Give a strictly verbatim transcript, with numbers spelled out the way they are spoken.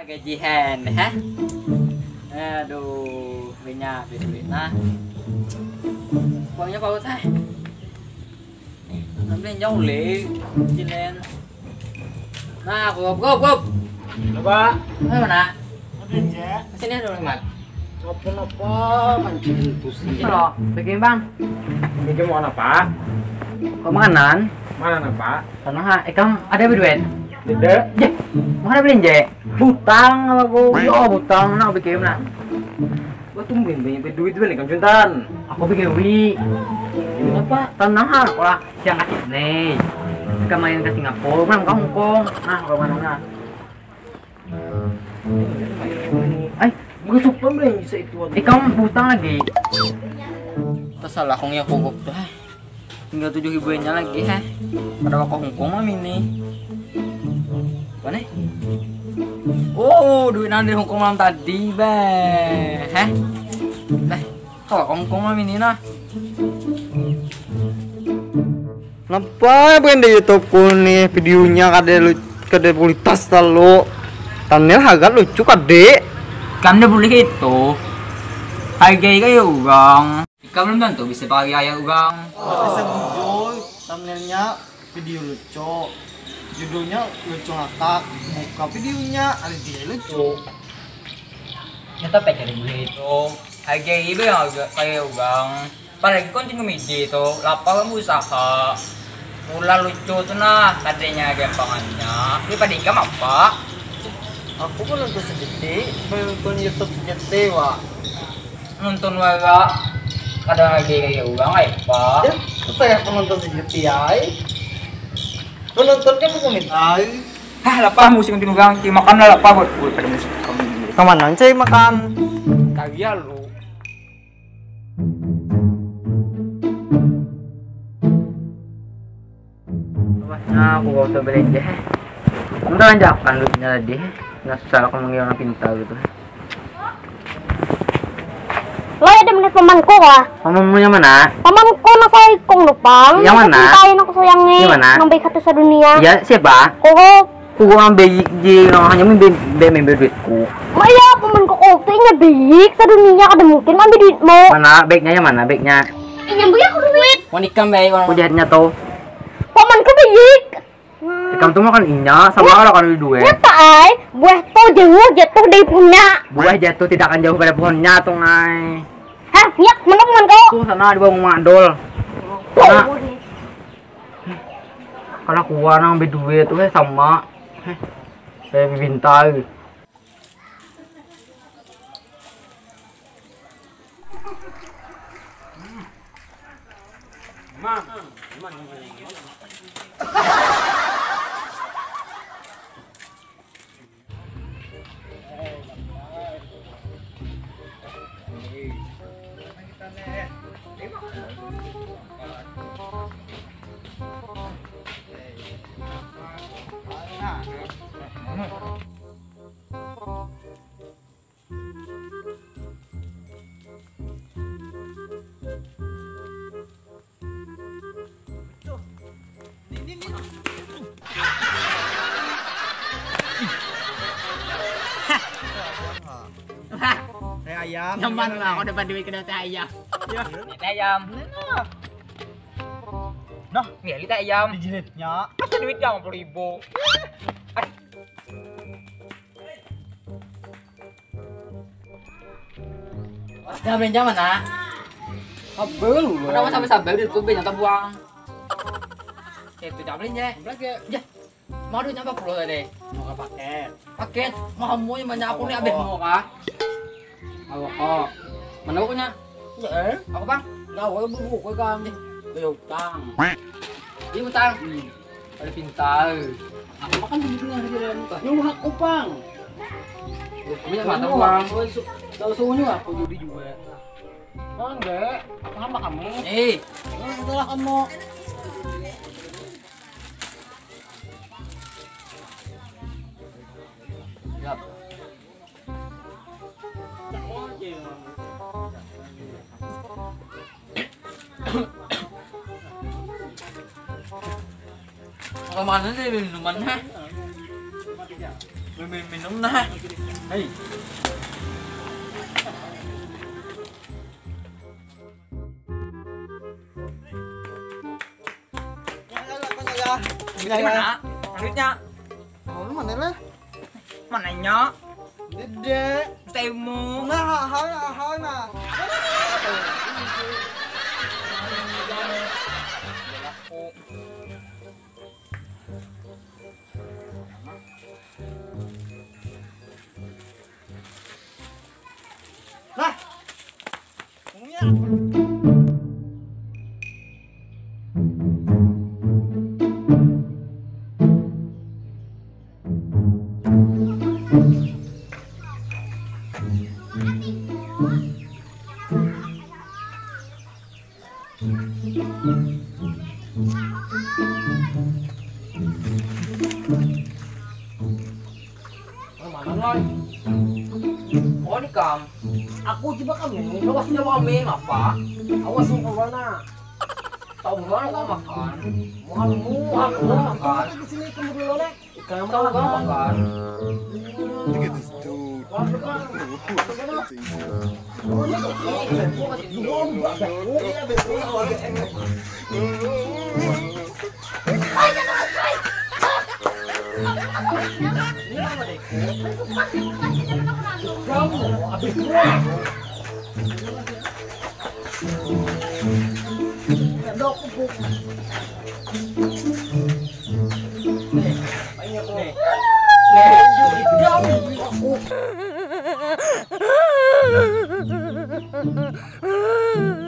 Gajihan, hah? Aduh, banyak duit, duit nah. Uangnya paut, hah? Nanti jauh leh, cilen. Nah, gop, gop, gop. Coba. Mana? Ada aja. Sini ada, Mat. Apa-apa mancing pusing. Halo, bikin, Bang. Bikin mau apa? Kok makanan? Mana apa? Karena ha, ikam ada berduit? Tidak. Jeh, mana belanja? Hutang apa, Bang? Yo, hutang, nah, bikin, nah. Wah, tumben banyak duit, duit nih, Kang Juntan. Aku bikin wi. Apa? Tanah, aku lah siang kasih nih. Kemarin ke Singapura, kan ke Hong Kong. Nah, kalau mana, nah. Ay, bukan supa, Bang, bisa itu. Eh, kamu hutang lagi. Tersalah kong ya, kok tuh. Tinggal tujuh ribu nya lagi, heh. Pada waka Hong Kong mah ini. Apa nih? Oh, duit nang dari Hong Kong malam tadi, beh. Heh. Nah, kalau Hong Kong mah ini nah. Napa yang di YouTube ku nih videonya kada lu, kada kualitas lalu. Thumbnail hagat lucu kade. Kamu dah boleh itu. Hargai kaya urang. Ikam belum tentu bisa pakai ayah urang. Bisa muncul thumbnailnya video lucu, judulnya lucu ngakak, buka videonya ada dia lucu. Kita pikir dulu itu harga ibu yang agak kaya urang. Apalagi konten komedi itu lapar kan berusaha. Mula lucu tuh nah, katanya gampangannya. Ini pada ikam apa? Aku kan nonton sedikit, nonton YouTube sedikit, wah. Nonton wara kada lagi kaya urang ai, Pak. Ya, saya penonton sejati ai. Penontonnya aku minta ai. Hah, lapar musim di urang, ti makan lah lapar buat buat pada musim kami. Kemana cai makan? Kaya lu. Nah, aku gak usah belanja, heh. Udah lanjakan duitnya tadi, heh. Nggak susah aku manggil orang pintar gitu. Lo ada menit pamanku kah? Pamanmu yang mana? Pamanku nang saikung lupang. Yang mana? Cintain aku sayangnya. Yang mana? Nang baik hati sedunia. Iya, siapa? Koko. Koko nang baik di nang hanya main main duitku. Ma iya, pamanku koko tuh inya baik sedunia, kada mungkin ambil duitmu. Mana baiknya, yang mana baiknya? Inya beri aku duit. Mau nikah baik orang. Aku jahatnya tuh. Pamanku baik. Ikam tu makan inya, sama kalau kada duit. Nyata ai, buah tu jauh jatuh dari punya. Buah jatuh tidak akan jauh pada pohonnya, tung ai. Hah, nyak, mana paman kau? Tuh sana di bawah rumah Adol. Tuh, nah. Buahnya. Kalau kuah nang beduit tuh, eh, sama. Eh, kayak bibintai. Teh ayam. Nyaman lah, aku dapat duit kena teh ayam. Teh ayam. Nah, milih teh ayam. Dijilitnya. Masa duit lima puluh ribu. Nah, belanja mana? Sabar lu. Mana mau sampai sabar, duitku belanja tabuang. Itu jangan belanja. Belanja. Ya. Mau duitnya berapa puluh tadi? Mau ke paket. Paket? Mau kamu yang banyak aku nih, abis mau kah? Mau kok. Mana pokoknya? Ya, eh. Aku, Bang. Enggak, aku buku kan. Bayar utang. Ini utang. Hmm. Ada pintar. Aku makan begitu yang di dalam. Nyuhak upang. Punya mata uang. Tahu suhunya aku jadi juga. Bang, dek, apa kamu? Eh, salah kamu. Yap. Kalau mana sih minuman, hah? Minum, minum nah. Hei. Ini mana? Duitnya. Oh, lu mana lah? Mananya? Gede. Temu. Nah, hal, hal, nah. Nah. Ngomongnya apa? Mana, Lai? Oh, ni kam. Aku jebak kami. Awas nyawa kami, apa? Awas nyawa kawan, nah. Tahu mana kau makan? Mual, mual, mual makan. Di sini kamu dulu, Lek. Ikan tahu mana makan? Look at this dude. Things, uh,